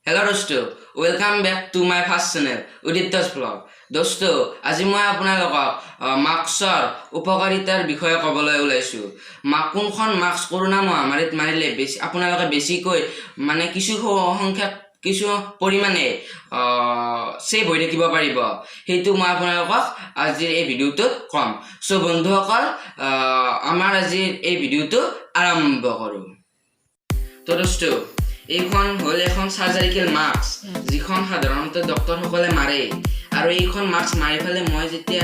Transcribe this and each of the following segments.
Hello' দোস্ত, welcome back to my first channel উদীপ্তছ blog. দোস্ত, আজি মই আপোনালোকক মাস্কৰ উপকাৰিতাৰ বিষয়ে ক'বলৈ ওলাইছোঁ। কোনখন মাস্ক কৰোণা মহামাৰীত মাৰিলে বেছি আপোনালোকে বেছিকৈ মানে কিছু সংখ্যক কিছু পৰিমাণে ছেভ হৈ থাকিব পাৰিব, সেইটো মই আপোনালোকক আজিৰ এই ভিডিঅ'টোত ক'ম। চ' বন্ধুসকল, আমাৰ আজিৰ এই ভিডিঅ'টো আৰম্ভ কৰোঁ। তো দোস্ত, এইখন হ'ল এখন চাৰ্জাৰিকেল মাস্ক, যিখন সাধাৰণতে ডক্তৰসকলে মাৰে। আৰু এইখন মাস্ক মাৰি পেলাই মই যেতিয়া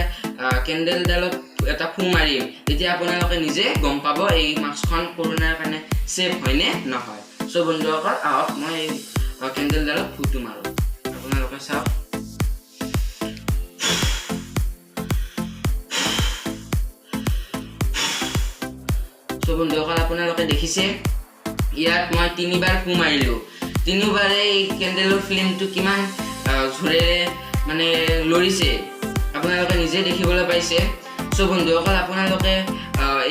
কেণ্ডেলডালত এটা ফু মাৰিম, তেতিয়া আপোনালোকে নিজে গম পাব এই মাস্কখন কৰোণাৰ কাৰণে ছেফ হয়নে নহয়। চ' বন্ধুসকল, আহক, মই এই কেণ্ডেলডালত ফুটো মাৰোঁ, আপোনালোকে চাওক। চ' বন্ধুসকল, আপোনালোকে দেখিছে, ইয়াত মই তিনিবাৰ ফু মাৰিলোঁ। তিনিওবাৰে এই কেণ্ডেলৰ ফ্লেমটো কিমান জোৰেৰে মানে লৰিছে, আপোনালোকে নিজে দেখিবলৈ পাইছে। চ' বন্ধুসকল, আপোনালোকে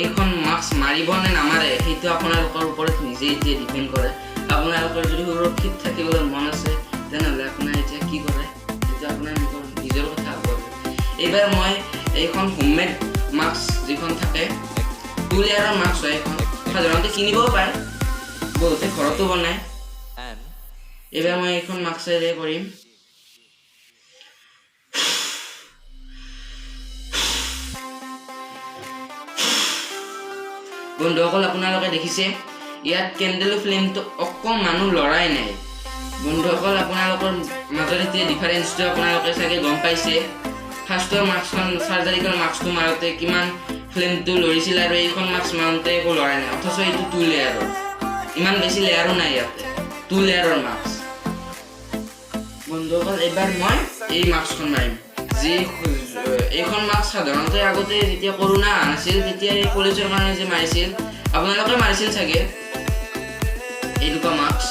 এইখন মাস্ক মাৰিব নে নামাৰে, সেইটো আপোনালোকৰ ওপৰত নিজে এতিয়া ডিপেণ্ড কৰে। আপোনালোকৰ যদি সুৰক্ষিত থাকিবলৈ মন আছে, তেনেহ'লে আপোনাৰ এতিয়া কি কৰে, সেইটো আপোনাৰ নিজৰ নিজৰ কথা হ'ব। এইবাৰ মই এইখন হোমমেড মাস্ক যিখন থাকে, টু লেয়াৰৰ মাস্ক হয় এইখন, সাধাৰণতে কিনিবও পাৰে, বহুতে ঘৰতো বনায়। N এইবাৰ মই এইখন মাস্কেৰে কৰিম। বন্ধুসকল, আপোনালোকে দেখিছে, ইয়াত কেণ্ডেল ফ্লেমটো অকণমানো লৰাই নাই। বন্ধুসকল, আপোনালোকৰ মাজত এতিয়া ডিফাৰেঞ্চটো আপোনালোকে চাগে গম পাইছে। ফাৰ্ষ্টৰ মাস্কখন, চাৰ্জাৰিকেল মাস্কটো মাৰোঁতে কিমান ফ্লেমটো লৰিছিল আৰু এইখন মাস্ক মাৰোঁতে একো লৰাই নাই। অথচ এইটো টু লেয়াৰৰ, ইমান বেছি লেয়াৰো নাই ইয়াতে, টু লেয়াৰৰ মাস্ক। বন্ধুসকল, এইবাৰ মই এই মাস্কখন মাৰিম। যি এইখন মাস্ক সাধাৰণতে আগতে যেতিয়া কৰোণা অহা নাছিল, তেতিয়া এই কলেজৰ কাৰণে যে মাৰিছিল, আপোনালোকে মাৰিছিল চাগে এনেকুৱা মাস্ক।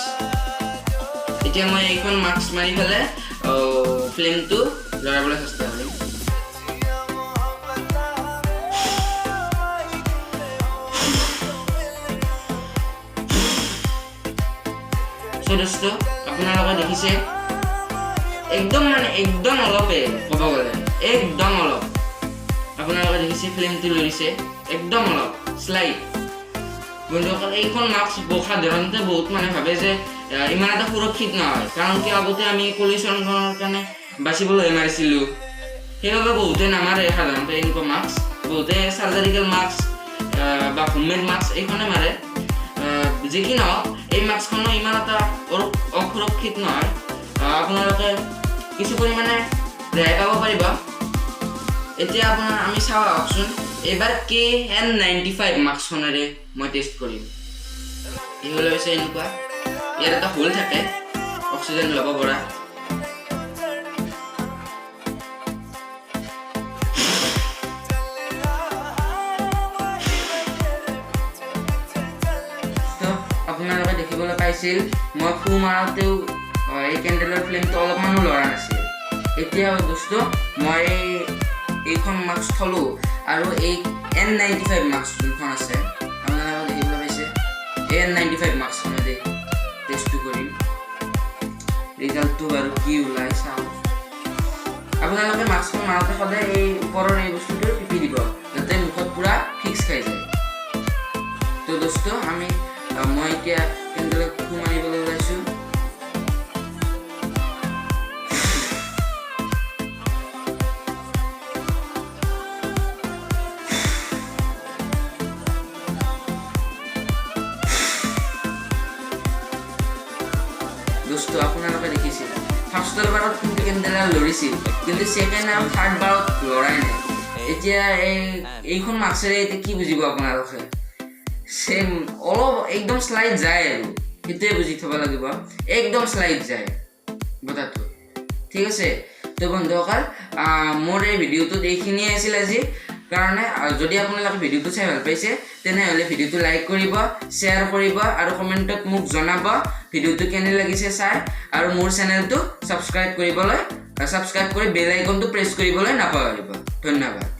এতিয়া মই এইখন মাস্ক মাৰি পেলাই ফ্লেমটো লৰাবলৈ চেষ্টা কৰিম। চ' দোস্ত, আপোনালোকে দেখিছে, একদম মানে একদম অলপে ক'ব গ'লে একদম অলপ, আপোনালোকে দেখিছে ফ্লেমটো লৰিছে, একদম অলপ শ্লাইড। বন্ধুসকল, এইখন মাস্ক সাধাৰণতে বহুত মানুহে ভাবে যে ইমান এটা সুৰক্ষিত নহয়, কাৰণ কি আগতে আমি পলিউশ্যনৰ কাৰণে বাচিবলৈ মাৰিছিলোঁ। সেইবাবে বহুতে নামাৰে সাধাৰণতে এনেকুৱা মাস্ক। বহুতে চাৰ্জাৰিকেল মাস্ক বা হোমমেড মাস্ক এইখনে মাৰে। যি কি নহওক, এই মাস্কখনো ইমান এটা অসুৰক্ষিত নহয়। আপোনালোকে কিছু পৰিমাণে ৰেহাই পাব পাৰিব। এতিয়া আপোনাৰ আমি চাওঁ আহকচোন, এইবাৰ কেএন 95 মাস্কখনেৰে মই টেষ্ট কৰিম। এই হ'লে হৈছে এনেকুৱা, ইয়াত এটা হোল থাকে অক্সিজেন ল'ব পৰা। তো আপোনালোকে দেখিবলৈ পাইছিল, মই ফু মাৰোঁতেও এই কেণ্ডেলৰ ফ্লেমটো অলপমানো লৰা নাছিল। এতিয়া দোস্ত, মই এইখন মাস্ক থলোঁ আৰু এই এন 95 মাস্ক যোনখন আছে, আপোনালোকে দেখিবলৈ পাইছে, এই এন 95 মাস্কখনেৰে টেষ্টটো কৰিম। ৰিজাল্টটো বাৰু কি ওলাই চাওঁ। আপোনালোকে মাস্কখন মাৰোঁতে সদায় এই ওপৰৰ এই বস্তুটো টিপি দিব, যাতে মুখত পূৰা ফিক্স খাই যায়। তো দোস্ত, মই এতিয়া কেণ্ডেলত ফু মাৰিবলৈ ওলাইছোঁ। দোস্ত, আপোনালোকে দেখিছিল, ফাৰ্ষ্টৰ বাৰত কিন্তু কেণ্ডেলডাল লৰিছিল, কিন্তু ছেকেণ্ড আৰু থাৰ্ড বাৰত লৰাই নাই। এতিয়া এইখন মাস্কেৰে এতিয়া কি বুজিব আপোনালোকে? ছেম অলপ একদম শ্লাইড যায় আৰু সেইটোৱে বুজি থ'ব লাগিব, একদম শ্লাইড যায় বতাহটো। ঠিক আছে। তো বন্ধুসকল, মোৰ এই ভিডিঅ'টোত এইখিনিয়ে আছিল আজি কাৰণে। যদি আপোনালোকে ভিডিঅ'টো চাই ভাল পাইছে, তেনেহ'লে ভিডিঅ'টো লাইক কৰিব, শ্বেয়াৰ কৰিব আৰু কমেণ্টত মোক জনাব ভিডিঅ'টো কেনে লাগিছে চাই। আৰু মোৰ চেনেলটো ছাবস্ক্ৰাইব কৰি বেল আইকনটো প্ৰেছ কৰিবলৈ নাপাহৰিব। ধন্যবাদ।